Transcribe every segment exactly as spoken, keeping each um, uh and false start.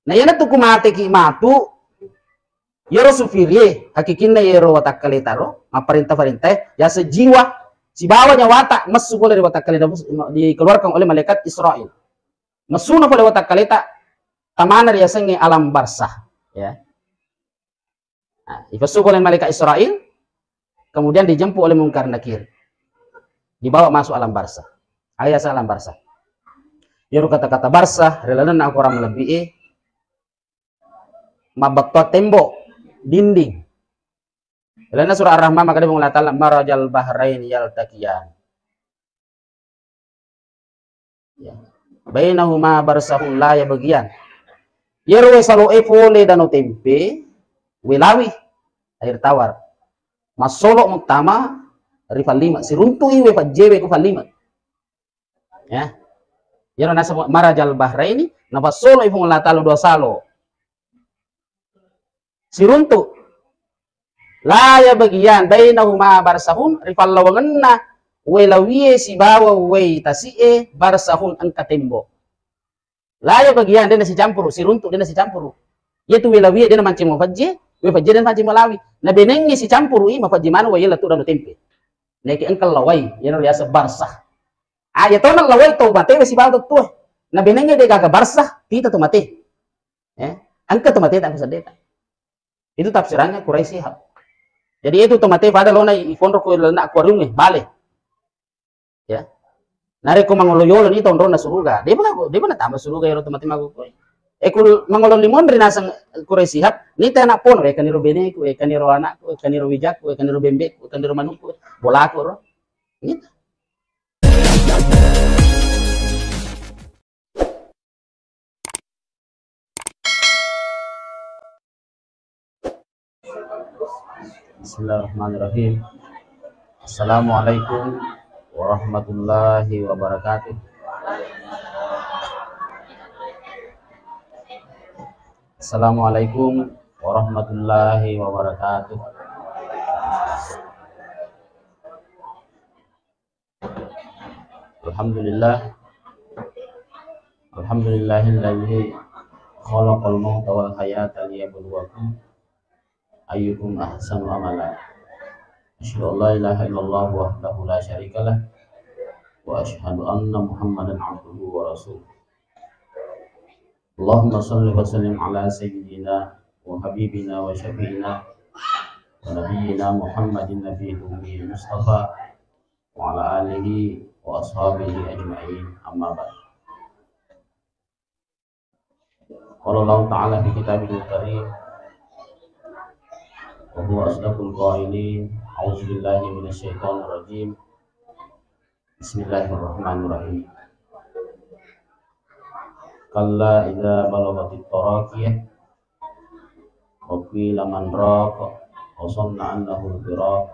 Na iyanatu ku mateki matu, iyaro sufirie, hakikinna iyaro watakkaleta ro, mapparenta-parentae, yaseng jiwa, sibawa nyawata messu pole ri watakkaleta, dikeluarkan oleh malaikat Israil. Messuna pole watakkaleta, tamana riasengnge alam barzah, ya. Nah, ipessu pole malaikat Israil, kemudian dijemput oleh Munkar Nakir, dibawa masuk alam barzah. Aga yaseng alam barzah? Iyaro kata-kata barzah, ri lalenna akorang malebbi e, mabbettuang tembok, dinding. Lalenna surah Ar-Rahman, makkeda Puang Allah Ta'ala, "Marajal bahraini yaltaqiyan." Ya. "Bainahuma barzakhun la yabghiyan." Iyaro wae saloe pole Danau Tempe, wae Lawi, air tawar. Massolo muttama ri Fallima, siruntu'i wae Fajjewe ku Fallima. Ya. Iyaro naseng marajal bahraini, napassolo'i Puang Allah Ta'ala dua salo. Siruntu. La yabghiyan bainahuma barzakhun, ri pallawangenna wae Lawie sibawa wae Tasi'e, barzakhun, engka tembok. La yabghiyan, de' nasicampuru, siruntu, de' nasicampuru. Iyatu wae Lawie de' namancing mafajje, wae Fajje de' namancing malawi. Na benengnge sicampuru'i, mafajje maneng wae lettu Danau Tempe. Naiki engka lawai, iyana riaseng barzah. Ah, iya tona lawai to mate wae sibawa to tue. Na benengnge de' gaga barzah, tita to mate. Eh, engka to mate ta ku seddeta. Itu tafsirannya Quraisy Shihab. Jadi itu to mate pada lona ifonro ku lena akuarium e, bale. Ya. Narekko mangolo yolo ni tonronna suruga, depa na, depa natamba suruga ero to mate makkukkoe. E ku mangolo limonri naseng Quraisy Shihab, nita anak pono, e kaniro beneku, e kaniro anakku, e kaniro wijakku, e kaniro bembeku, e kaniro manukku, bolaku ro. Nita. Bismillahirrahmanirrahim. Assalamualaikum warahmatullahi wabarakatuh. Assalamualaikum warahmatullahi wabarakatuh. Alhamdulillah. Alhamdulillahilladzi khalaqal mauta wal hayata liyabluwakum ayyukum ahsanu amala. Asyhadu an la ilaha illallah wahdahu la syarikalah, wa asyhadu anna Muhammadan abduhu wa rasuluh. Allahumma shalli wa sallim ala sayyidina wa habibina wa syafi'ina wa nabiyyina Muhammadin nabiyil ummi mustafa wa ala alihi wa ashabihi ajma'in, amma ba'd. Qala Allahu ta'ala fi kitabihil karim, wa huwa asdaqul qailin, a'udzu billahi minasy syaithanir rajim. Bismillahirrahmanirrahim. Kalla idza balaghatit taraqiyah, wa qila man raq, wa zanna annahu al-firaq,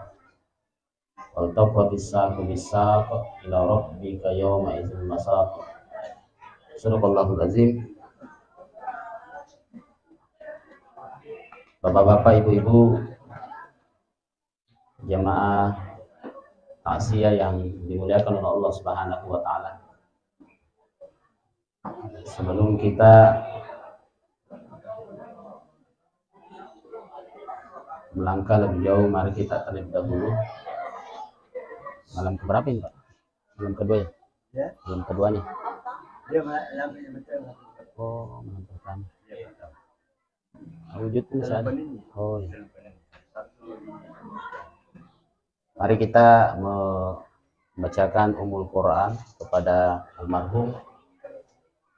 waltaffatis saqu bis-saq, ila rabbika yawma idzin masaq. Sadaqallahul azim. Bapak-bapak, ibu-ibu, jamaah takziah yang dimuliakan oleh Allah Subhanahu wa Ta'ala. Sebelum kita melangkah lebih jauh, mari kita terlebih dahulu. Malam keberapa ini, Pak? Malam kedua, ya? Ya. Malam kedua nih. Dia malam yang betul. Oh, malam pertama. Ya, pertama. Wujud ini saat. Oh, iya. Mari kita membacakan Ummul Quran kepada almarhum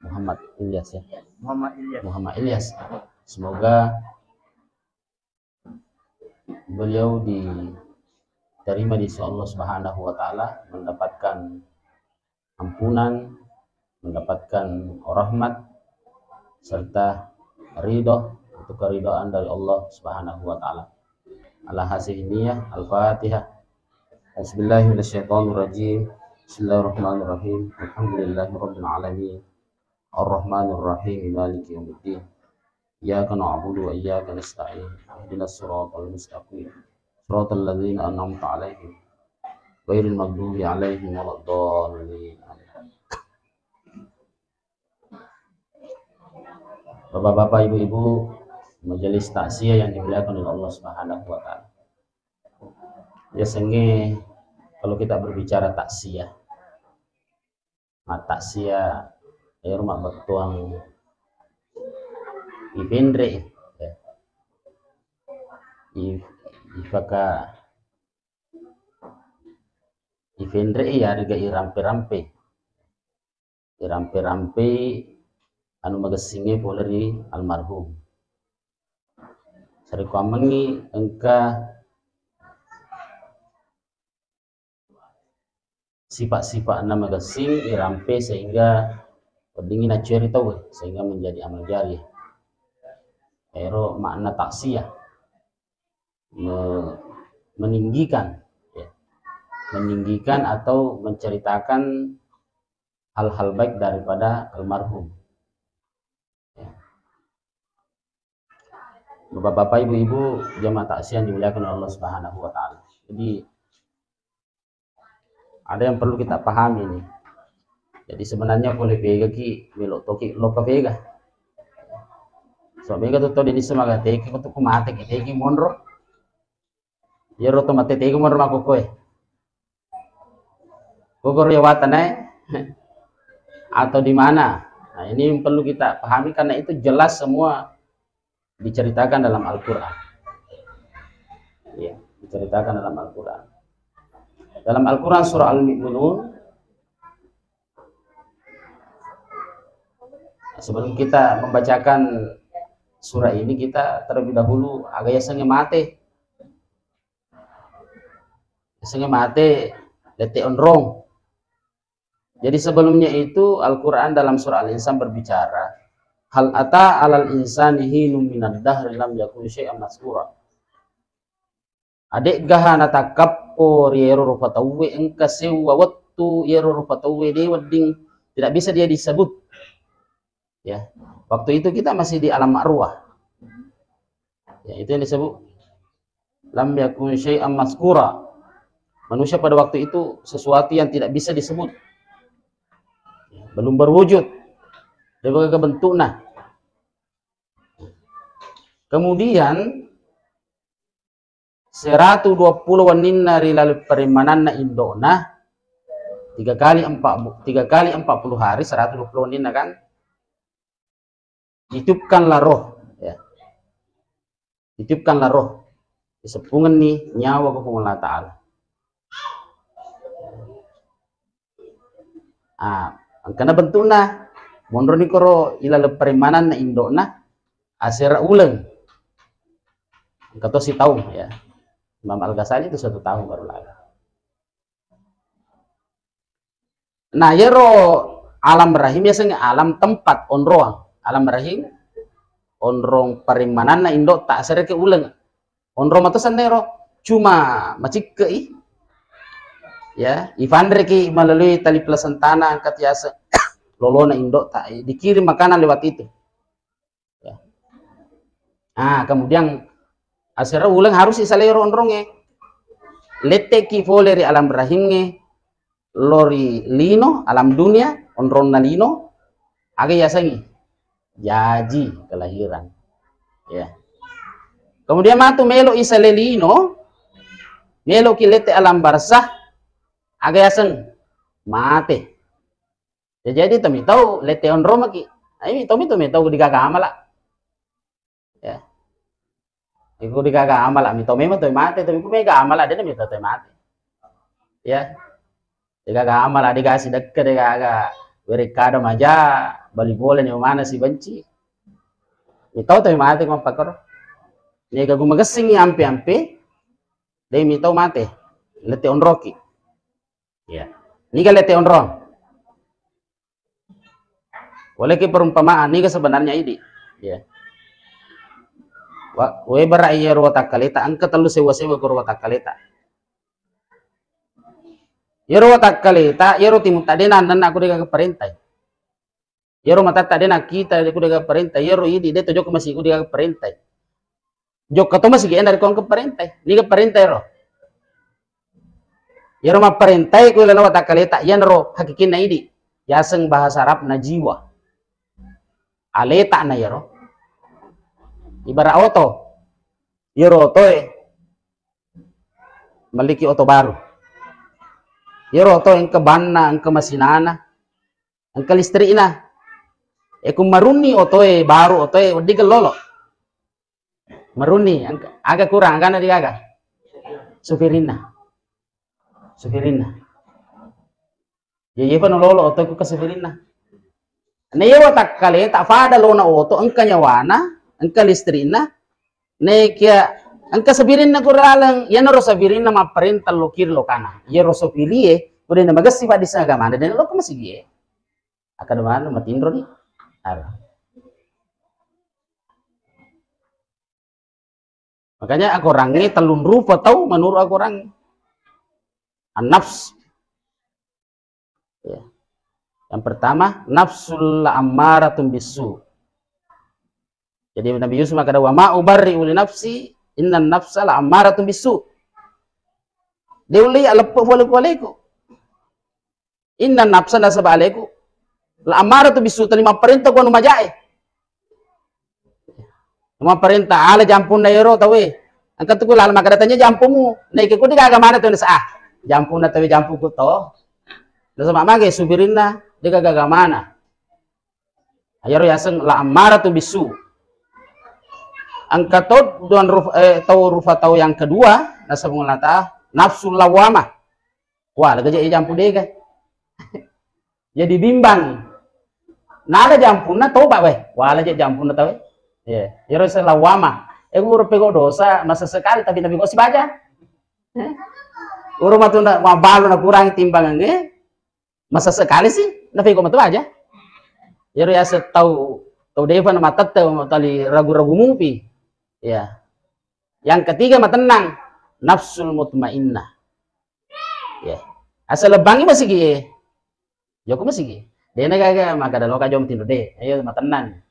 Muhammad Ilyas, ya. Muhammad Ilyas. Muhammad Ilyas. Semoga beliau diterima di sisi Allah Subhanahu wa Ta'ala, mendapatkan ampunan, mendapatkan rahmat, serta ridho atau keridhaan dari Allah Subhanahu wa Ta'ala. Ala hadhihi niyah, Al-Fatihah. Bismillahirrahmanirrahim. Bismillahirrahmanirrahim. Alhamdulillahirabbil alamin. Arrahmanirrahim. Maliki yaumiddin. Iyyaka na'budu wa iyyaka nasta'in. Ihdinas siratal mustaqim. Siratal ladzina an'amta 'alaihim. Ghairil maghdubi 'alaihim waladdallin. Amin. Bapak-bapak, ibu-ibu, majelis takziah yang dimuliakan oleh Allah Subhanahu wa Ta'ala. Biasanya kalau kita berbicara takziah, matakziah, ya, rumah bettuang ifenre, ya. If-, ifaka ifenre, ya, riga irampe-rampe. Irampe-rampei anu magessingnge pole ri almarhum. Sarekkuammengngi engka sifat-sifatna magessing irampe sehingga weddingngi naccue ri tauwe, sehingga menjadi amal jariah. Ero makna takziah. Me-, meninggikan, ya. Meninggikan atau menceritakan hal-hal baik daripada almarhum. Ya. Bapak-bapak, ibu-ibu, jamaah takziah yang dimuliakan oleh Allah Subhanahu wa Ta'ala. Jadi, ada yang perlu kita pahami nih. Jadi, sebenarnya pole pega ki, melo toki loka pega. So, mega tu tau deni semaga teki, ko tu ku mate ki teki monro. Iyaro to mate teki monro makkokkoe. Koko ri watanae atau di mana? Nah, ini yang perlu kita pahami karena itu jelas semua diceritakan dalam Al-Quran. Ya, diceritakan dalam Al-Quran. Dalam Al-Quran surah Al-Mu'minun, sebelum kita membacakan surah ini, kita terlebih dahulu aga yasengnge mate. Yasengnge mate, lette onrong. Jadi sebelumnya itu Al-Quran dalam surah Al-Insan berbicara, "Hal ata alal insani hinum minad dahri lam yakun syai'an mazkura." Ade'gaha natakkappo ri ero rupa tauwe engka seuwa wettu iyero rupa tauwe de wedding, tidak bisa dia disebut. Ya, waktu itu kita masih di alam arwah. Ya, itu yang disebut lam yakun syai'an mazkura. Manusia pada waktu itu sesuatu yang tidak bisa disebut. Belum berwujud. Dia bagaimana bentuknya. Kemudian, seratu dua puluh wenninna ri laleng parimmananna indo'na, tiga kali empat bu-, tiga kali empat puluh hari, seratu dua puluh wenninna kan, ditiupkanlah roh, ya. Ditiupkanlah roh. Diseppungenni nyawa ko Puang Allah Ta'ala. Ah, engkana bentukna, monroni koro ilaleng parimmananna indo'na, asera uleng. Engka to sitaung, ya. Imam Al-Ghazali itu satu tahun baru lahir. Nah, iyaro alam rahim yasengnge alam tempat onroang. Alam rahim, onrong parimmananna indo'ta, asereke uleng. Onrong mato sennero, cuma macikke'i. Ya, ifanreki melalui tali pelesan tanah, engka tiase lolona indo'ta, dikirim makanan lewat itu. Ya. Ah, kemudian asera uleng harus isalero onrongnge. Letteki fole ri alam rahimnge, lori lino, alam dunia, onronna lino, aga yasengngi? Jaji kelahiran. Ya. Kemudian matu melo isale lino, meloki lette alam barzah, aga yaseng? Mate. Ya, jadi tomi tau lette onrong maki. Ai, tomi, tomi tau digaga amala. Ya. Iko digaga amala, mi tau memang tau mate, tapi ku mega amala, dena mi tau mate. Ya. Digaga amala, diga sidekke, digaga werekkado maja, bali bola ni mana si benci. Mi tau tau mate ko pakoro. Ni gagu magessingi ampe-ampe, de mi tau mate. Lette onroki. Ya. Niga lette onrong? Waleki perumpamaan, niga sebenarnya idi. Ya. Wa-, we bara iyaro watakkaleta, engka tellu sewa-sewa ko watakkaleta. Iyaro watakkaleta, iyaro timutta de nannanna ko de gaga parentai. Iyaro matatta de nakkita de ko de gaga parentai, iyaro idi de to jokka masigi'e ko de gaga parentai. Jokka to masigi'e na rekko engka parentai. Niga parentai ro? Iyaro mapparentai ko lalo watakkaleta, iyanaro hakikinna idi. Yaseng bahasa Arabna jiwa. Aleta na iyaro. Ibarat oto. Iyaro otoe, melliki oto baru. Iyaro otoe engka banna, engka masinana, engka listrikna. E, ku marunni otoe baru, otoe wedding lolo. Marunni, engka, aga kurang, agana degaga? Supirinna. Supirinna. Ya, iyepa nalolo oto ku kasupirinna. Na iya watakkaleta fada lona oto, engka nyawana, engka listrikna, nekia engka sabirinna ku laleng, iyanaro sabirinna mapparenta lo kiri lo kana. Iyaro sopirie, ko de na magessi paddisseng agamana, de na lo ko masigie. Akkeda maneng matinro ni. Ara. Makanya akorangnge tellung rupa tau menurut akorangnge. An-nafs. Ya. Yang pertama, nafsul ammaratun bisu. Jadi Nabi Yusuf makkeda, "Wa ma ubarri'u li nafsi, innan nafsa la ammaratun bisu." De ulle aleppe pole-poleku. Innan nafsa nasaba aleku la ammaratun bisu, tuli mapparenta ku anu majae. Mapparenta, ala jampunna ero tauwe. Engka tu ku lalo makkeda tania jampumu. Naike ku degaga mana tu nasa, ah, jampunna tauwe jampuku to. Nasaba mage supirinna degaga mana. Iyaro yaseng la ammaratun bisu. Engka to dua rupa, eh, tau rupa tau yang kedua, nasaba ngulata nafsul lawamah. Wah, lega je jampu dega. Jadi bimbang. Nala jampunna toba weh. Wala je jampunna tawe. Iya, iyaro yaseng lawamah. Eh, guru pego dosa, masa sekali tapi nabi kok sibaca. Eh? Uru matunda mabalu na kurang timbangangnge. Masa sekali sih, na fego matu aja. Iyaro yaseng tau, tau defa na matette tali ragu-ragu mupi. Ya. Yang ketiga matennang, nafsul mutmainnah. Ya. Asal lebangi masigi. Joko masigi. Dena gaga makkeda loka jom tinro de. Ayo matennang.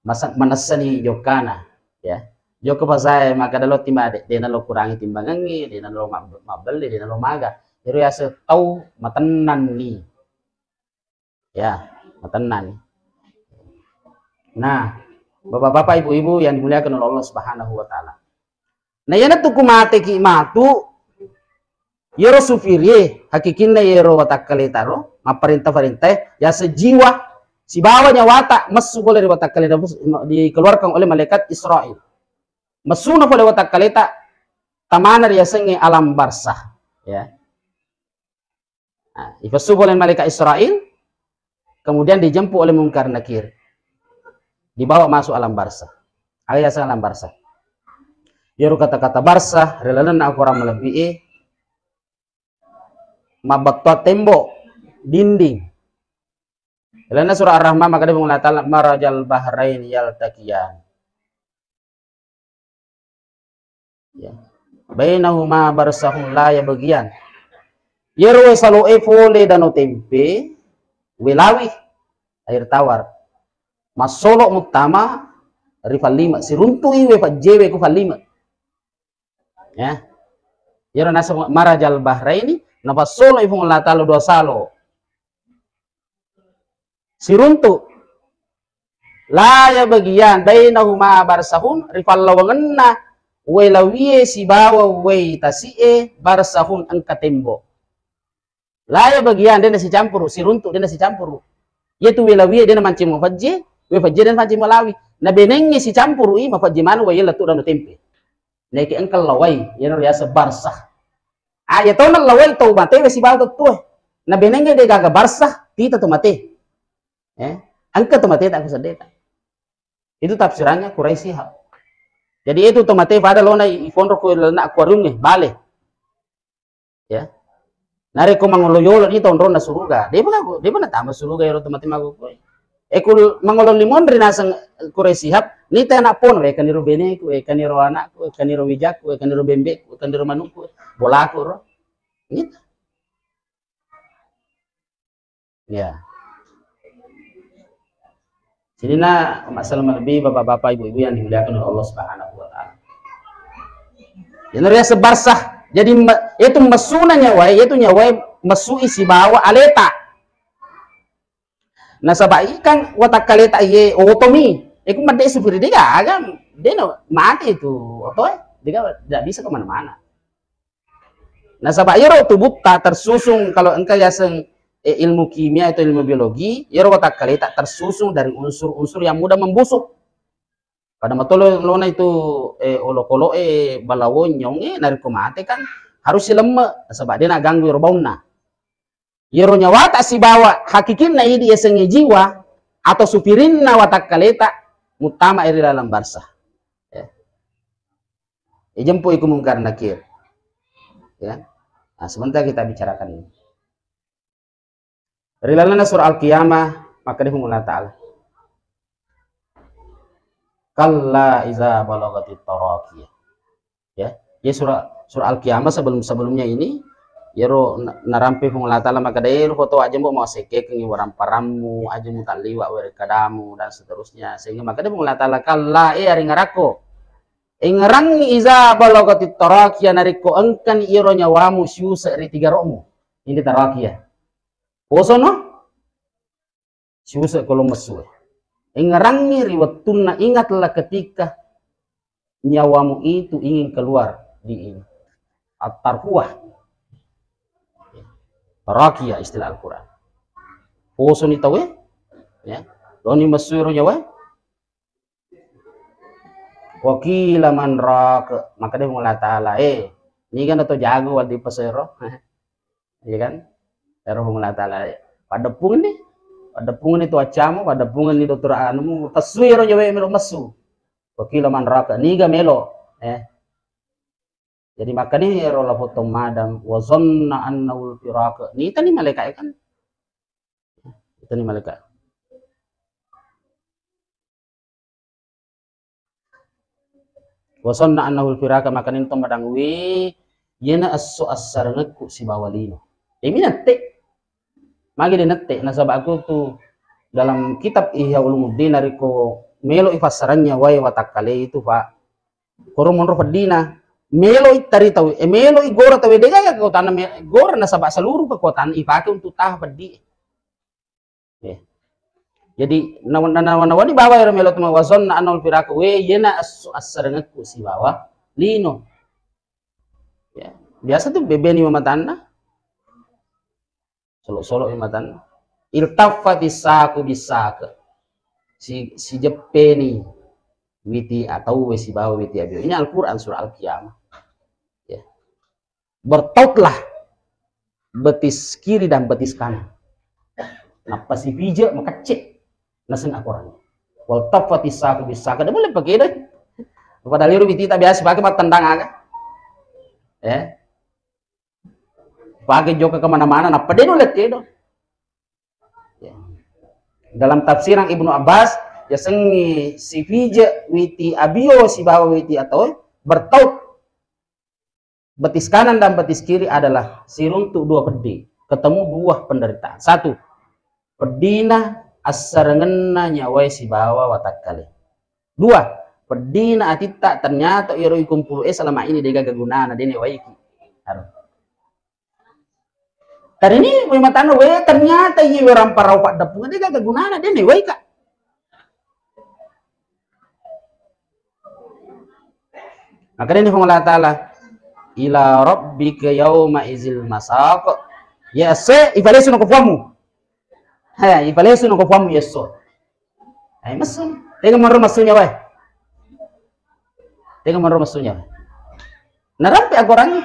Masa-, manessani jokkana, ya. Jokka pasae makkeda lo timade, dena lo kurangi timbangengngi, dena lo mab-, mabbelle, dena lo maga. Ero yaseng tau matennanni. Ya, matennanni. Nah, bapak-bapak, ibu-ibu yang dimuliakan oleh Allah Subhanahu wa Ta'ala. Na iyanatu ku mateki matu, iyaro supirie, hakikinna iyaro watakkaletaro, mapparenta-parentae, yaseng jiwa, sibawa nyawata, messu pole ri watakkaleta, dikeluarkan oleh malaikat Israil. Messuna pole watakkaleta, tamana riasengnge alam barzah. Ya. Nah, ifessu pole malaikat Israil, kemudian dijemput oleh Munkar Nakir. Dibawa masuk alam barzah. Aga yaseng alam barzah? Iyaro kata-kata barzah, ri lalenna Al-Quran malebbi e, mabbattua tembok, dinding. Ri lalenna surah Ar-Rahman, makkeda Puang Allah Ta'ala, "Marajal bahrain yaltaqiyan." Ya. Bainahuma barzakhun la yabghiyan. Iyaro wae saloe fole Danau Tempe, wae Lawi, air tawar. Massolo muttama ri Fallime, siruntu'i wae Fajjewe ku Fallime. Ya. Iyaro naseng marajal bahraini, napassoloi Puang Allah Ta'ala dua salo. Siruntu. La yabghiyan bainahuma barzakhun, ri pallawangenna wae Lawie sibawa wae Tasi'e barzakhun, engka tembok. La yabghiyan, de' nasicampuru, siruntu de' nasicampuru. Iyatu wae Lawie de' namancing mafajje, wae Fajje de' namancing malawi. Na benengnge sicampuru'i, mafajje maneng wae lettu Danau Tempe. Naiki engka lawai, iyana riaseng barzakh. Ah, iya tau nallawai tau matewe sibawa tau tuwe. Na benengnge de' gaga barzakh, tita to mate. Eh, engka to mate tak kuseddeta. Itu tafsirannya Quraisy Shihab. Jadi itu to mate pada lona i-, ifonro ku lena akuarium nih, bale. Ya. Narekko mangolo yolo ni tonronna suruga, depa gaga, depa natama suruga ero temate mago koe. E kul mangolo limonri naseng Quraisy Shihab, nita anak pon, we kaniro beneku, we kaniro anakku, we kaniro wijakku, we kaniro bembeku, we kaniro manukku, bolaku ro. Nita. Ya. Jadi na masalah lebih bapak-bapak, ibu-ibu yang dimuliakan oleh Allah Subhanahu wa Ta'ala. Iyana riaseng barzakh. Jadi me-, itu messuna nyawae, itu nyawae messui sibawa aleta. Nasaba ikang watakkaleta iye otomi. Iku medde supiri de' gaga. Dena mati itu otoe, dega, tidak bisa kemana-mana. Nasaba iyaro tubutta tersusun, kalau engka yaseng, eh, ilmu kimia atau ilmu biologi, iyaro watakkaleta tersusun dari unsur-unsur yang mudah membusuk. Pada matolo lona itu, eh, olokolo, eh, balawo nyong, eh, narekko mate kan harus silemme, nasaba dena ganggu iyaro baunna. Iyaro nyawata sibawa hakikinna idi yasengnge jiwa atau supirinna watakkaleta muttama ri dalam barzah. Ya. Ijempu iku Mungkar Nakir. Ya. Nah, sebentar kita bicarakan ini. Ri lalenna surah Al-Qiyamah, makkeda Puang Allah Ta'ala, "Kalla iza balagatit taraqi." Ya. Jadi surah, surah Al-Qiyamah sebelum, sebelumnya ini, iyaro na-, narampe Puang Allah Ta'ala makkeda, "Eh, rupa to aja mbok mau sekkekengi waramparammu, aja mu talliwa werekkadamu," dan seterusnya. Sehingga makkeda Puang Allah Ta'ala, "Kalla, eh, aringarakko. Ingerangi iza balagatit taraqi, narekko engkani iyaro nyawamu siuse ri tigaro'mu." Ini taraqi ya. Posono? Siuse ko lo messu. Ingerangi ri wettunna, ingatlah ketika nyawamu itu ingin keluar di ini. At-tarhuwah. Tarakiya istilah Al-Quran. Posoni tauwe, ya. Loni messu ro nyawa. Wakila man raq, makkeda Puang Allah Ta'ala, eh, niga na to jago wal di pesero. Iya kan? Ero Puang Allah Ta'ala, paddeppungni, paddeppungni tu accamu, paddeppungni dokter anumu, pessui ero nyawa melo messu. Wakila man raq, niga melo, eh. Jadi makkani ero la foto madang, wa zanna annahul firaq. Nitani malaikat kan? Nitani malaikat. Wa zanna annahul firaq, makkani to madang, we, yena esso assarengekku sibawa lino. Emi nette. Magi de nette, nasaba aku tu dalam kitab Ihya Ulumuddin, narekko melo ifassarang nyawae watakkale itu, Pak. Koro monro peddina. Melo itari tau, eh, melo igora tau, dega ya kekuatan me-, gora nasaba seluruh kekuatan ipake untuk tahan peddi. Ya. Jadi, nawa-, nawa-, nawani bawa ero melo tuma wa zanna annahul firaq, we, yena as-, assarengekku sibawa lino. Ya. Biasa tu bebeni mamatanna. Solo-solo mamatanna. Iltaffati saku bisaq. Si, si jeppeni witi atau we sibawa witi abio. Ini Al-Quran surah Al-Qiyamah. Ya. Bertautlah betis kiri dan betis kanan. Nappa sipije makecce naseng akorang. Wal taffati saku bisaq. Kada boleh pakai deh. Padahal itu witi tak biasa pakai mat tendang aga. Eh. Pakai joka kemana-mana. Nappa deno lette do. Ya. Dalam tafsiran Ibnu Abbas, yasengngi sipije witi abio sibawa witi atau bertaut. Betis kanan dan betis kiri adalah siruntuk dua peddi, ketemu dua penderitaan. Satu, peddina assarengenna nyawae sibawa watakkale. Dua, peddina atitta ternyata iyaro ikumpulu e selama ini degaga gunana, dene waiki. Aro. Tadi ini we matanna, we, ternyata iya we ramparau paddeppung degaga gunana, dene waika. Makkedani Puang Allah Ta'ala, "Ila rabbika yauma izil masaq." Ya, se, ifalesu no ko puammu. He, ifalesu no ko puammu, ya, so. Ai, messu. Tega monro messunya, wae. Tega monro messunya, wae. Narampe agorangi.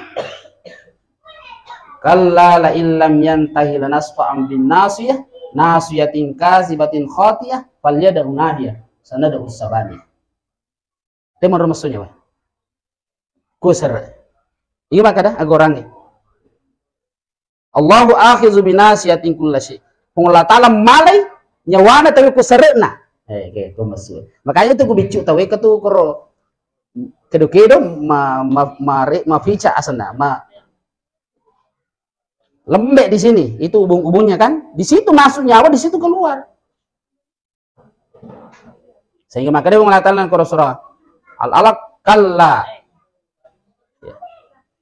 Kalla la illam yantahi lanasfa'an bin nasiyah, nasiyatin kazibatin khatiyah, falyad'u nadiyah, sanad'u sabaniyah. Te monro messunya, wae. Ku serre. Iya makkeda agorangnge. Allahu akhizu binasiyatin kulla syai. Puang Allah Ta'ala malai nyawana tawe ku serre'na. Eh, oke, ku messu. Makanya itu ku biccu tawe ke tu koro kedo-kedo ma, ma, ma, ma fica asenna, ma lembek di sini. Itu ubung-ubungnya kan. Di situ masuk nyawa, di situ keluar. Sehingga makanya Allah Ta'ala koro surah Al-Alaq, kalla.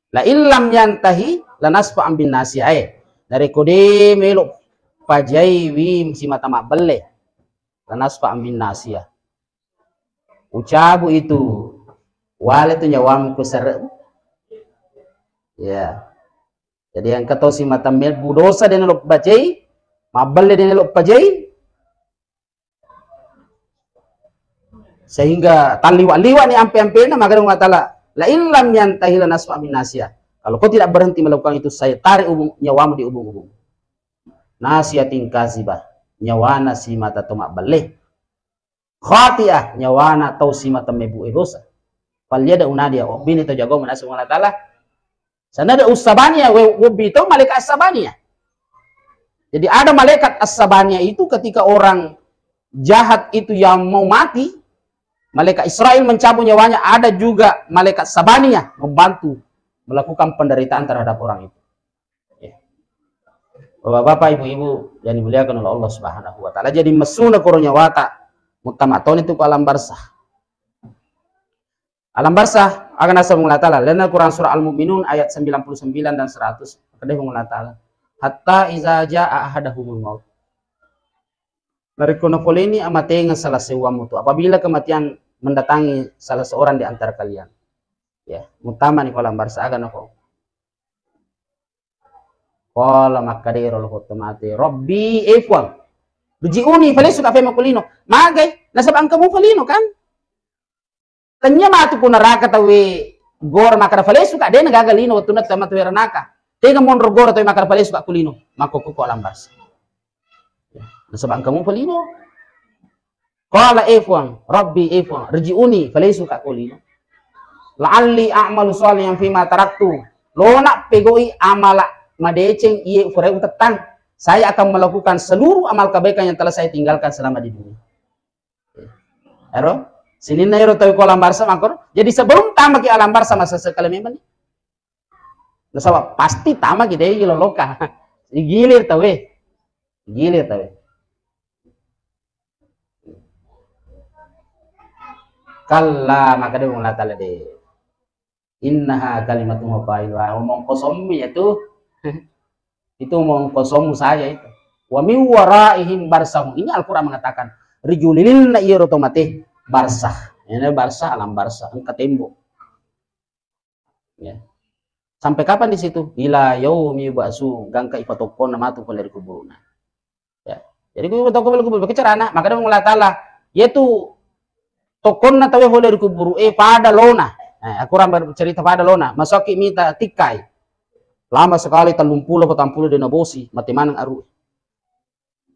La illam yantahi lanasfa'an bin nasiyah. Eh, narekko de melo pajaiwi simata mabbelle. Lanasfa'an bin nasiyah. Ucabu itu, wale tu nyawamu ku sere. Ya. Jadi engka tau simata mebbu dosa de' nalo pajai, mabbelle de' nalo pajai, sehingga talliwa-liwa ni ampe-ampena, magana Allah Ta'ala, "La illam yantahi lanasfa bin nasiya." Kalau kau tidak berhenti melakukan itu, saya tarik ubung, nyawamu di ubung-ubung. Nasiyatin kazibah, nyawana simata to mabbelle. Khati'ah, nyawana tau simata mebbu e dosa. Falyada unadiya, obbini to jago manaseng Allah Ta'ala. Sanada ussabaniya, we-, wobbi to malaikat as-sabaniyah. Jadi ada malaikat as-sabaniyah itu ketika orang jahat itu yang mau mati, malaikat Israel mencabut nyawanya, ada juga malaikat sabaniyah membantu melakukan penderitaan terhadap orang itu. Ya. Bapak-bapak, ibu-ibu yang dimuliakan oleh Allah Subhanahu wa Ta'ala. Jadi messuna koro nyawata, muttama toni tu ku alam barzah. Alam barzah, aga naseng Allah Ta'ala, lalenna Quran surah Al-Mu'minun ayat sembilan puluh sembilan dan seratus. Kedai Allah Ta'ala. "Hatta iza jaa ahadahumul maut." Narekko nafoleni amatengeng salah seuwammu tu, apabila kematian mendatangi salah seorang di antara kalian. Ya, muttama ni ku alam barzah, aga nako. Qala, makkeda ero lo kotto mate, "Rabbi, e Puang, rji'uni, falesuka fema ku lino." Magai? Nasaba engka mufa lino, kan? Tennia matu ku neraka tauwe gora makkeda falesuka, de' na gaga lino wettunna tama tauwe ranaka. Tega monro gora tauwe makkeda falesuka ku lino, makkokko ko alam barzah. Nasaba engka mufa lino. Qala, "E Puang, Rabbi, e Puang, rji'uni, falesuka ko lino. La'alli a'malu shalihan fima taraktu." Lona pegoi amala madeceng iye fura utettang. Saya akan melakukan seluruh amal kebaikan yang telah saya tinggalkan selama di dunia. Ero, sininna ero tau ko alam barzah makkoro. Jadi sebelum tamaki alam barzah, masa sekali memang ni. Nasaba pasti tamaki de' loloka. Igilir tauwe. Igilir tauwe. Kalla, makkeda Allah Ta'ala de'. Innaha kalimatun huwa qailuha. Omong kosongmu ya tu. Itu omong kosongmu saja itu. Wa min waraihim barzahun. Ini Al-Quran mengatakan, ri julilinna iyaro to mate barzah. Ini barzah, alam barzah, engka tembok. Ya. Sampai kapan di situ? Ila yaumi yub'atsun, gangka ipatokkonna matu pole ri kuburuna. Ya. Jadi ku ipatokko pole ri kuburu, bagaimana carana? Makkeda Allah Ta'ala, yaitu tokkonna tauwe pole ri kuburu e pada lona. Eh, aku ramba cerita pada lona. Masaki mita tikkai. Lama sekali, tellumpulo, pattampulo de' nabosi, mate maneng aru.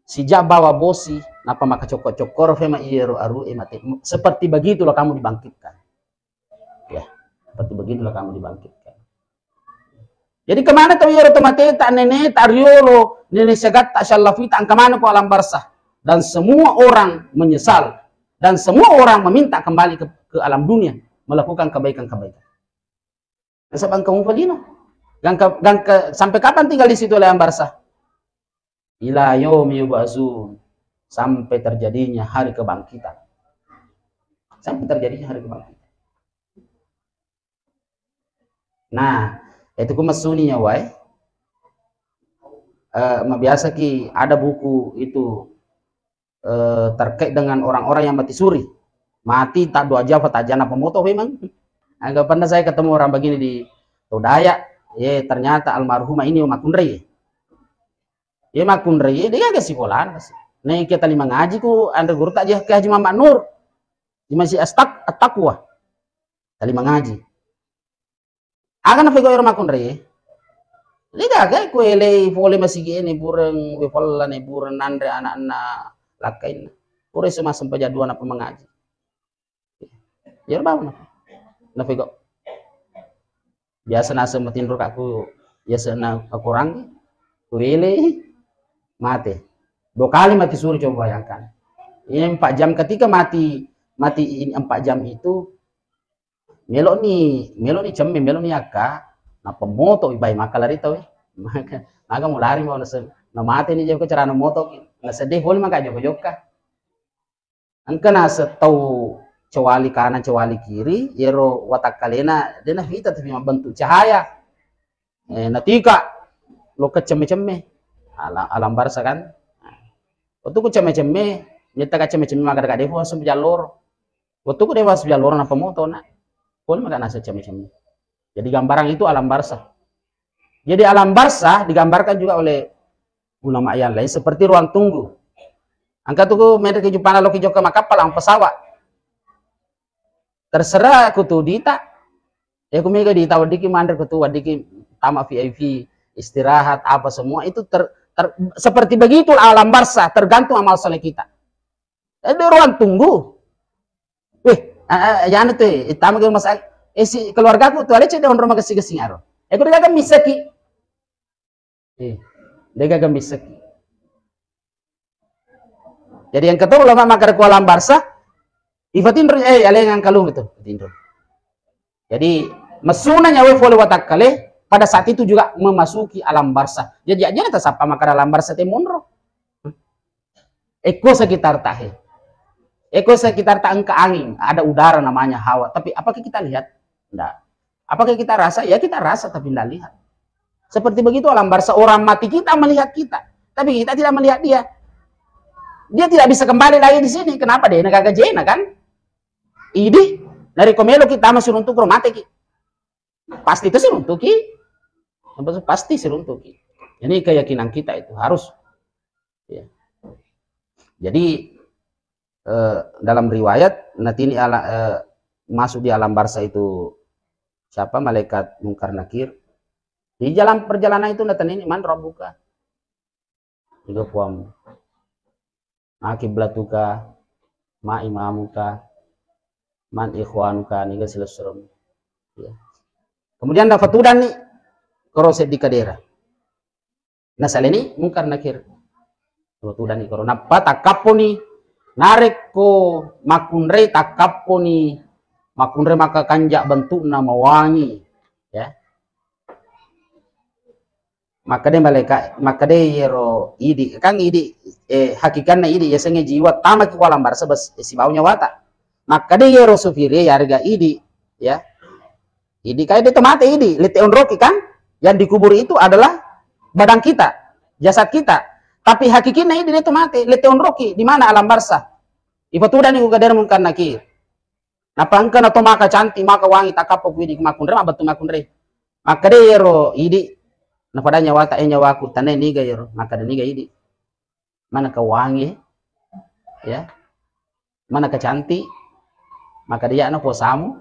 Sija bawa bosi, nappa makacokko-cokkoro fema iyaro aru e mate. Seperti begitulah kamu dibangkitkan. Ya, seperti begitulah kamu dibangkitkan. Jadi kemana tau iyaro to mate ta, nene ta, riolo, nene segatta, syallafita, engka mana ko alam barzah. Dan semua orang menyesal. Dan semua orang meminta kembali ke, ke alam dunia, melakukan kebaikan-kebaikan. Nasaba engka mufa lino. Gangka, gangka, sampai kapan tinggal di situ alam barzah? Ila yaumi yub'atsun, sampai terjadinya hari kebangkitan. Sampai terjadinya hari kebangkitan. Nah, itu ku messuni nyawae. Eh, mabiasa ki ada buku itu, eh, terkait dengan orang-orang yang mati suri. Mati tak dua jam, tak jana pemoto memang. Agak pernah saya ketemu orang begini di Todaya, ye ternyata almarhumah ini Oma Kunrei. Ye makkunrai, de gaga sikolana. Naik ke tali mangaji ku anre guru tak je ke Haji Muhammad Nur. Di Masjid Astak, At-Taqwa. Tali mangaji. Aga na fego ero makkunrai. De gaga ku elei pole masigi ini bureng, we polla ne bureng nanre anak-anak lakain. Pura semua sempat jadwal apa mengaji. Iyaro bawang na, na fego. Biasa naseng matinro ka ku, biasa na akurang, ku ele, mate. Dua kali mati suri, coba bayangkan. Ini empat jam, ketika mati, mati ini empat jam itu, melo ni, melo ni cemme, melo ni akka, na pemoto ibai maka lari tau, eh. Maka, maka mulari mau naseng, na mate ni jauh ke cara na moto, na sedih boleh maka joko-joka. Engka naseng tau cewali kanan, cewali kiri, iyaro watakkalena de nafita, tapi mabbentuk cahaya. Eh, natika lokka cemme-cemme. Ala-, alam barsa kan. Waktu ku cemme-cemme, nita ka cemme-cemme maka dekat depo langsung pejalloro. Wettuku de' massu jallorona, nappa moto na. Pole maka nasa cemme-cemme. Jadi gambaran itu alam barzah. Jadi alam barzah digambarkan juga oleh ulama yang lain seperti ruang tunggu. Engka tu ku menre' ki Jepang, lao ki Jokka, makkappala, pesawat. Terserah ku tu dita. Ya ku mega dita, weddikki manre' ku tu, weddikki tama V I P, istirahat, apa semua itu ter-, ter-, seperti begitu alam barzah, tergantung amal soleh kita. Eh, di ruang tunggu. Weh, eh, eh, ya anu tu, eh, tama ke rumah sakit. Eh, si keluargaku tu, ale cedde onro magessi-gessi aro. Eh, ku de' gaga misseki. Eh, de' gaga misseki. Jadi engka to ulama makkeda ko alam barzah, ifatinro, eh, aleng engkalu tu, fatinro. Jadi, messuna nyawa pole watakkale, pada saat itu juga memasuki alam barzah. Jadi, aja' tasappa makkeda alam barzah te monro. Eko sekitar tahe. Eko sekitar ta engka angin, ada udara namanya hawa. Tapi apakah kita lihat? Ndak. Apakah kita rasa? Ya kita rasa tapi ndak lihat. Seperti begitu alam barzah, orang mati kita melihat kita. Tapi kita tidak melihat dia. Dia tidak bisa kembali lagi di sini. Kenapa? De' na gaga jena kan? Idi, narekko melo ki tama siruntuku ro mate ki. Pasti tu siruntuki. Pasti siruntuki. Ini keyakinan kita itu harus. Ya. Jadi, eh, dalam riwayat, natini ala-, eh, masuk di alam barzah itu siapa? Malaikat Mungkar Nakir. Di jalan perjalanan itu natanini, "Man rabbuka?" Niga puammu? "Ma kiblatuka, ma imamuka, man ikhwanuka," niga silessureng. Ya. Kemudian nafatudang ni koro seddi kadera. Nasaleni Mungkar Nakir. Nafatudang ni koro. Nappa takkapponi, narekko makkunrai takkapponi, makkunrai maka kanja bentukna mawangi. Ya. Makkeda malaikat, makkeda iyaro idi, kan idi, eh, hakikanna idi yasengnge jiwa, tamaki ko alam barzah bes-, eh, sibawa nyawata. Makkeda iyaro supir e, yarega idi, ya. Idi kai de' to mate idi, lette onroki kan? Yang dikubur itu adalah badan kita, jasad kita. Tapi hakikinna idi de' to mate, lette onroki di mana alam barzah. Ifatudang ni ku kadera Mungkar Nakir. Nappa engka na to maka cantik, maka wangi, takkappo ku idi makkunrai, mabbattu makkunrai. Makkeda iyaro idi, napada nyawata, "Eh, nyawaku, tanai niga iyaro?" Makkeda, "Niga idi? Manaka wangi, ya? Manaka cantik?" Makkeda, "Iyana posamu,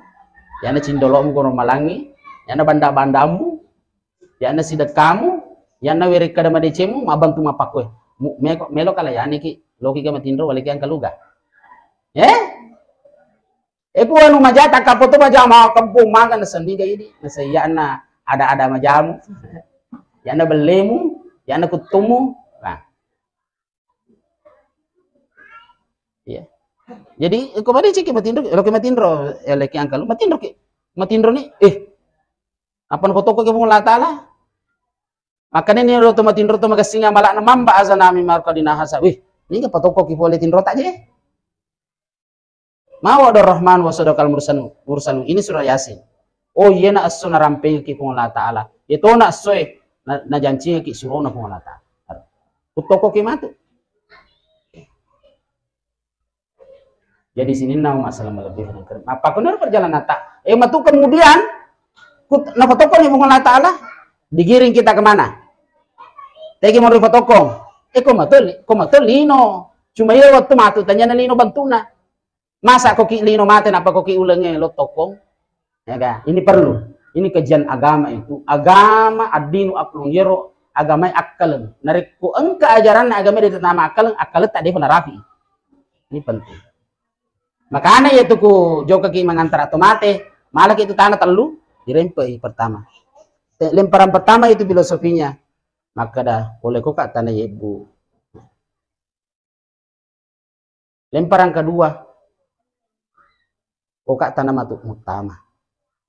iyana cindolo'mu kono malangi, iyana banda-bandamu, iyana sidekkamu, iyana werekkada madecemu, mabbantu mappakkue. Mu-, meko-, melo kala yani ki, loki ga matinro, waleki angkaluga." Eh? Eh, ku anu maja, takkappo to maja, makkempung maga nasendiga idi, nasaiyanna ada-ada majamu, yana bellemu, yana kuttumu. Nah. Iya. Jadi, ko madeceng ki matinro, loki matinro, ya, leki angkalu, matinro ki. Matinro ni, eh, apa napatokko ki Puang Allah Ta'ala? Makanya ni ro to matinro to magassinga malakna mamba azana mi markadina hasa. Wih, ini patokko ki pole tinro tak je. Mawa'dur Rahman wa sadaqal mursalu-, mursalun. Ini surah Yasin. Oh, iyena esso narampengki Puang Allah Ta'ala. Iyetona essoe na-, najancingki surona Puang Allah Ta'ala. Kuttokoki matu. Jadi sininna masalah malebbi. Apa benar perjalanan tak? Eh, matu kemudian kut-, nafatokko ni Puang Allah Ta'ala, digiring kita kemana? Tegi mau difatokko. Eh, ko matu li-, ko matu lino. Cuma iya waktu matu tanya lino bantu'na. Masa koki lino mate, nappa koki ulengnge lo tokkong? Ya ga? Ini perlu. Ini kajian agama itu. Agama ad-dinu aqlun, yero agamae akkaleng. Narekko engka ajaranna agamae de' tama akkaleng, akkaletta de'pa narapi. Ini penting. Makana iya tu ku jokaki mangantara to mate, malaki tu tana tellu, dirempei pertama. Te-, lemparan pertama itu filosofinya. Makkeda, pole koka tana yebbu. Lemparan kedua, koka tana matu muttama.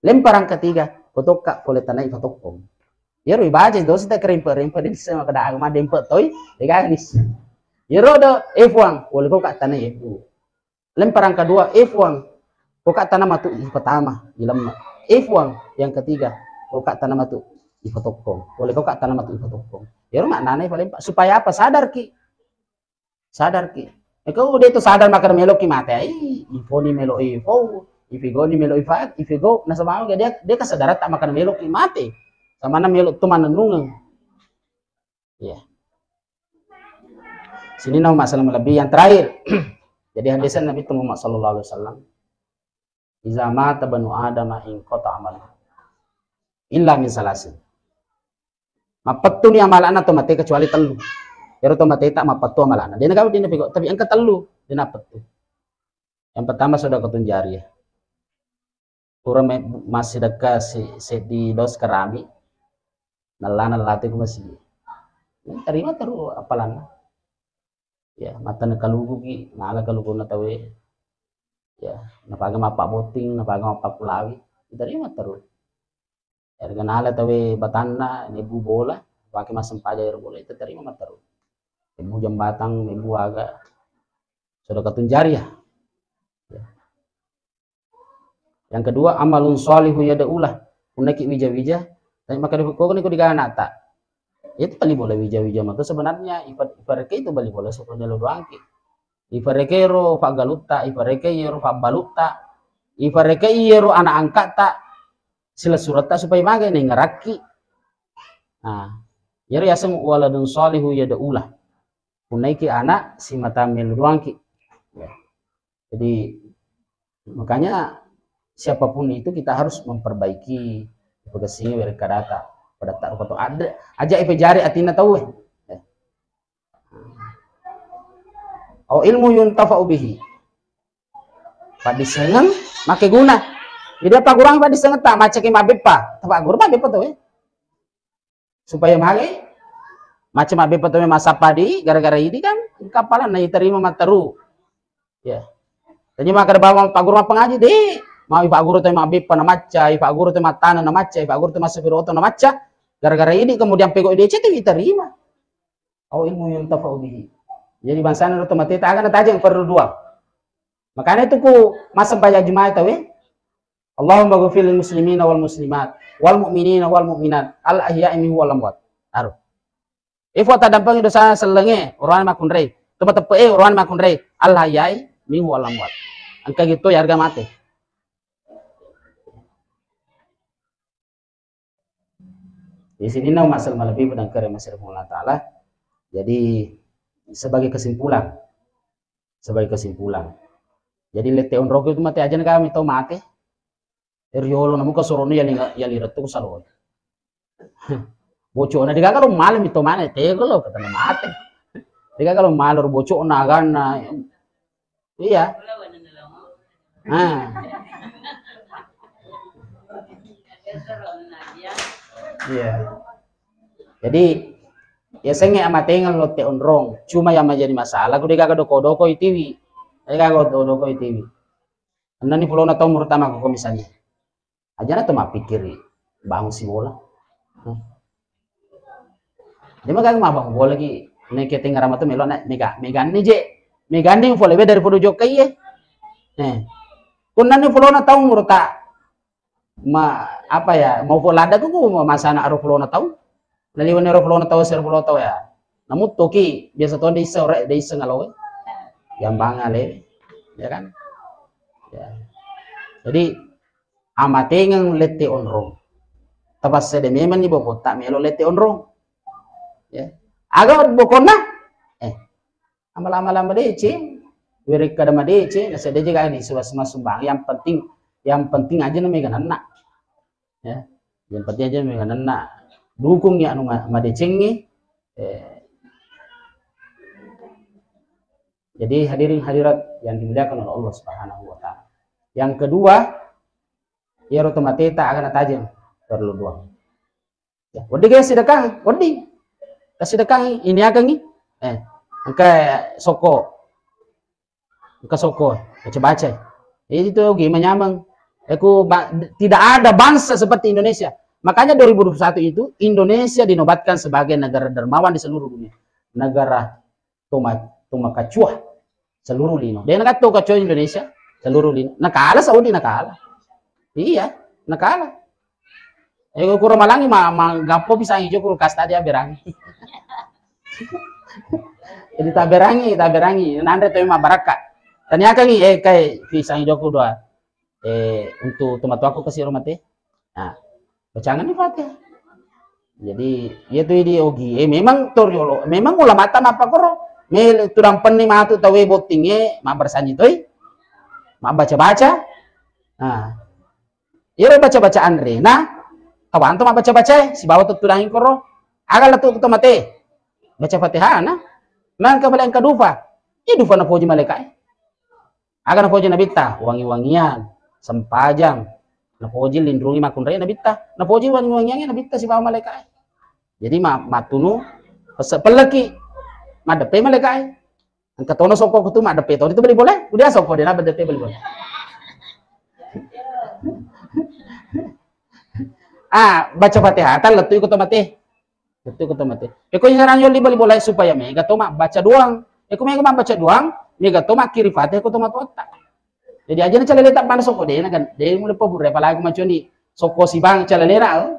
Lemparan ketiga, kotokka pole tanai fatokkong. Iyaro ibaca dosi ta kerempe-rempe, de' nisseng makkeda aga maddempe toi, de' gaga nisseng. Iyaro do, eh Puang, pole koka tana yebbu. Lemparan kedua, eh Puang, koka tana matu ipatama, ilemme. Eh Puang, yang ketiga, koka tana matu ifatokkong. Pole koka tana matu ifatokkong. Iyaro maknana ifalempa, supaya apa? Sadarki. Sadarki. Eko de' to sadar makkeda meloki mate, ai, ifoni melo ifo, ifigoni melo ifa-, ifigo, nasaba maga de', de' kesadaran ta makkeda meloki mate. Samanna melo to mannennungeng. Iya. Sininna umma' selleng malebbi. Yang terakhir. Jadi hadisnya Nabi Muhammad sallallahu alaihi wasallam, "Iza mata banu Adam inqata amalu illa min salasin." Mappettuni amala'na to mate kecuali tellu. Ero to mateta mappettu amala'na. De' nagaga de' napego, tapi engka tellu de' napettu. Yang pertama sedekatun jariyah. Pura me-, massidekka si-, seddi dos kerami, nella-nella tu ku masigi. Tarima teru appalanna. Ya, mattane kaluguki, nala kaluguna tauwe. Ya, napaga mappabotting, napaga mappakulawi, tarima teru. Erega nala tauwe batanna, mebbu bola, pake massempajang ero bola, itu tarima matteru. Mebbu jembatang, mebbu aga, sedekatun jariyah. Ya. Yang kedua, amalun shalihu yad'ulah. Punnaki wija-wija, tapi makkeda ko ni ko diganata. Itu bali bola wija-wija matu sebenarnya ifa-, ifareke itu bali bola supaya lo doangki. Ifareke ro faggalutta, ifareke iyaro fabbalutta, ifareke iyaro anak angkata, silessuretta supaya maga naingerakki. Nah, iyaro yaseng waladun shalihu yad'ulah. Punnaiki anak simata melo doangki. Ya. Jadi, makanya siapapun itu kita harus memperbaiki, ipagessingi werekkadata. Pada taruh foto ada, aja ipejari atinna tauwe. Ya. Au ilmu yuntafa'u bihi. Paddissengeng makkeguna. Jadi apa kurang paddissengetta? Maccaki mabbeppa. Tapagguru mabbeppa tauwe. Supaya magai, macam mabbeppa tauwe massappa di, gara-gara idi kan, engka appalanna iterima matteru. Ya. Tanya makkeda bawang pagguru mappangaji, de'. Mau ipagguru tauwe mabbeppa namacca, ipagguru tauwe mattana namacca, ipagguru tauwe massapiro oto namacca, gara-gara idi kemudian pegau deceng tu iterima. Au ilmu yuntafa'u bihi. Jadi bangsana ro to mateta aga natajeng perlu dua. Makanya itu ku massempajang juma tauwe. Allahumma ghfir lil muslimina wal muslimat, wal mu'minina wal mu'minat, al ahya'i minhum wal amwat. Aro. Ifo tadampengi dosa sellengnge, oroane makkunrai. Tepa-tepe'e, oroane makkunrai. Al ahya'i minhum wal amwat. Engka gitu ya harga mate. Di sininna umma' selleng malebbi pada engka ri masireng Allah Ta'ala. Jadi, sebagai kesimpulan, sebagai kesimpulan. Jadi, lette onrong itu mate aja na kami tau mate. Riolo namuka sorono yali, yali rettu salo. Bocona degaga lo male mito mane, tego lo katana mate. Degaga lo male ro bocona aganna. Iya. Ah. Iya. Jadi, ya sengnge amatengeng lotte onrong. Cuma yang menjadi masalah, ku degaga doko-doko itiwi. Degaga doko-doko itiwi. Ennani pulona tau murutama ko misalnya. Ajana to mappikiri bangun sibola. Hmm. Dia magang mabang bola ki, neke tengarama tu melo na mega, meganni je, meganni pole be daripada jokka iye. Eh. Kunnanni pulona tau murta ma apa ya, mau pole ada ku masana aro pulona tau. Naliwani aro pulona tau, sero pulona tau ya. Namu toki biasa to dei isseng ore, dei isseng aloe. Yang bang ale, ya kan? Ya. Jadi amatengeng lette onrong. Tapassede memang ni bokotta melo lette onrong. Ya. Aga bokonna? Eh, amala-amala madeceng, werekkada madeceng, nasedde je gani sumbang-sumbang. Yang penting, yang penting aja na mega nenna. Ya. Yang penting aja na mega nenna. Dukung ya anu ma-, madecengi. Eh. Jadi hadirin hadirat yang dimuliakan oleh Allah Subhanahu wa Ta'ala. Yang kedua, iyaro to mateta aga natajeng perlu dua. Ya, wedding ga sidekang, wedding. Tasidekang ini akangi. Eh, engka soko. Engka soko, baca-baca. Jadi itu ogi manyameng. Aku ba-, tidak ada bangsa seperti Indonesia. Makanya dua ribu dua puluh satu itu Indonesia dinobatkan sebagai negara dermawan di seluruh dunia. Negara toma-, tomakacua seluruh lino. De' nagatto kacua Indonesia seluruh lino. Nakala Saudi, nakala. Iya, nakala. Eh, kuro malangi ma, ma gappo pisang ijo kuro kasta dia berang. Jadi taberangi, taberangi. Nanre tu mabbarakka. Taniakangi, eh, kai, pisang joko doa. Eh, untuk tomatoakku kasi ro mate. Nah, bacangan ni Fatihah. Jadi, iya tu di ogi. Eh, memang toriolo, memang ulama ta mappakoro. Me tudang penni matu tawe bottinge, mabbersanji toi. Mabbaca-baca. Nah, iyaro baca-baca anrena, kawanto mabbaca-baca, sibawa tuttudangi koro. Aga lettu to mate. Baca Fatihah na. Mangka bale engka dufa. Iya dufa napoji malaikae. Aga napoji Nabitta, wangi-wangian, sempajang, napoji linrungi makkunrai Nabitta, napoji wangi-wangiangnge Nabitta sibawa malaikae. Jadi ma-, mattunu pesse-, pelleki, maddeppe malaikae. Engka tono sokko kutu maddeppe toni tu bali bola, udah sokko de na maddeppe bali bola. Ah, baca Fatihah, tan lettu iko to mate. Betul ko to mate. Eko sarang yolli bali bola supaya mega to mabbaca doang. Eko mega mabbaca doang, mega to makkiri Fatihah ko tomatoatta. Jadi aja na calele tak mana sokko de na kan. De mulai pabure apalagi maconi sokko sibang calele na. Oh.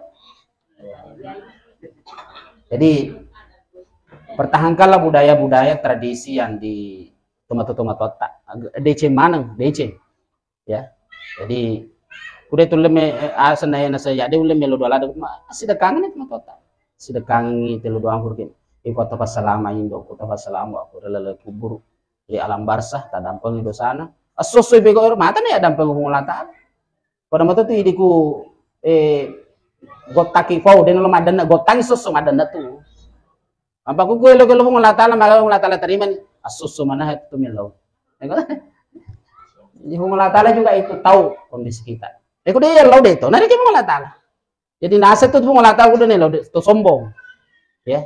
Jadi pertahankanlah budaya-budaya tradisi yang di tomato-tomatoatta. Deceng maneng, deceng. Ya. Jadi, kude tulle me, eh, asenna ya nasa ya de ulle melo doa ladde, ma, sidekkangenni tomatoatta. Sidekkangengi tellu doang hurufin. Iko tapassalama indo, ko tapassalama aku ri laleng kuburu, ri alam barzah, tadampengi dosana. Esso-esso bego ero mata ne ya dampeng Puang Allah Taala. Pada mata tu idiku, eh, gottaki fau, de nalo madanna, gottangi sosso madanna tu. Apa ku kue lo kelo Puang Allah Taala, maka Puang Allah Taala terima ni. Asusu mana itu melo. Ya kan? Jadi Puang Allah Taala juga itu tahu kondisi kita. Eko de lo de to, nari Puang Allah Taala. Jadi nasa tu Puang Allah Taala udah nih lo de, to sombong. Ya.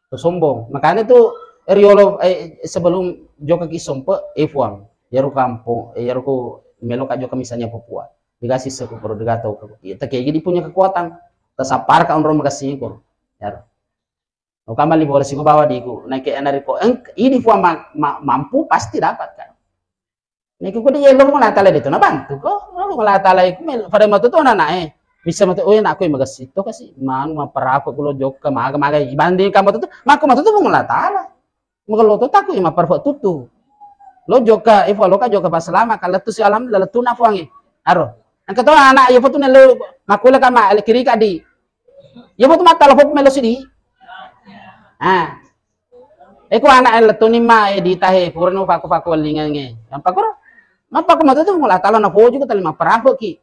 To sombong. Makanya tu riolo, eh, sebelum joka ki sompe, eh, Puang, yaru kampung, eh, yaru ku melo ka joka misalnya Papua. Dikasih seku perlu digatau. Ya, tak kayak gini punya kekuatan. Tasapar ka onro makasih ko. Ya. Oka mali bola siko bawa diku. Naike anariko eng, idi Puang ma-, ma-, mampu pasti dapat kan. Niki kudi yello Puang Allah Taala de to nabantu ko. Puang Allah Taala iku mel-, pada matu tu anak-anak e. Bisa matu, oh, anakku yang magassi to kasi. Manu maparapo kulo jokka maga-maga ibanding kamu tu, mako matu tu Puang Allah Taala. Magello to takku maparapo tutu. Lo jokka, ifo lo ka jokka pasalama ka lettu si alhamdulillah lettu na Puang e. Aro. Engka to anak iya fotu nello makula ka ma kiri ka di. Iya fotu mattala fotu melo sidi. Ah. Eko anak e lettu ni ma e ditahe purano fako-fako lingange. Yang pakoro. Mapako matu tu Allah Taala na foju ko tali maparapo ki.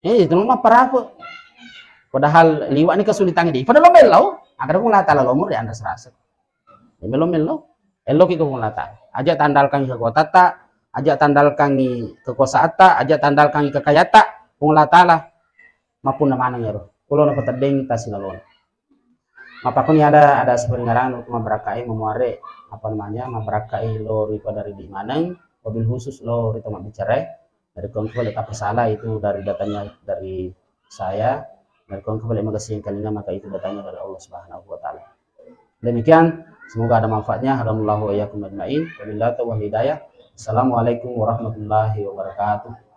Eh, itu maparapo. Padahal liwa ni kesulitan di. Padahal lo melo, agar Allah Taala lo muri anda serasa. Ya, melo-melo. Eloki ko Puang Allah Taala. Aja tandalkangi kekuatatta, aja tandalkangi kekuasaata, aja tandalkangi kekayata, Puang Allah Taala. Mapunna maneng ero. Kulo na pateddeng tasinalona. Mappakuni ada, ada sepengarangan untuk mabarakkai memuare, apa namanya, mabarakkai lo ri pada ridi maneng, wabil khusus lo ri toma bicara. Dari kongko boleh tak salah itu dari datanya dari saya. Dari kongko boleh magasing kalinya maka itu datanya dari Allah Subhanahu wa Taala. Demikian, semoga ada manfaatnya. Hadanallahu wa iyyakum ajmain. Wabillahi taufiq wal hidayah. Assalamualaikum warahmatullahi wabarakatuh.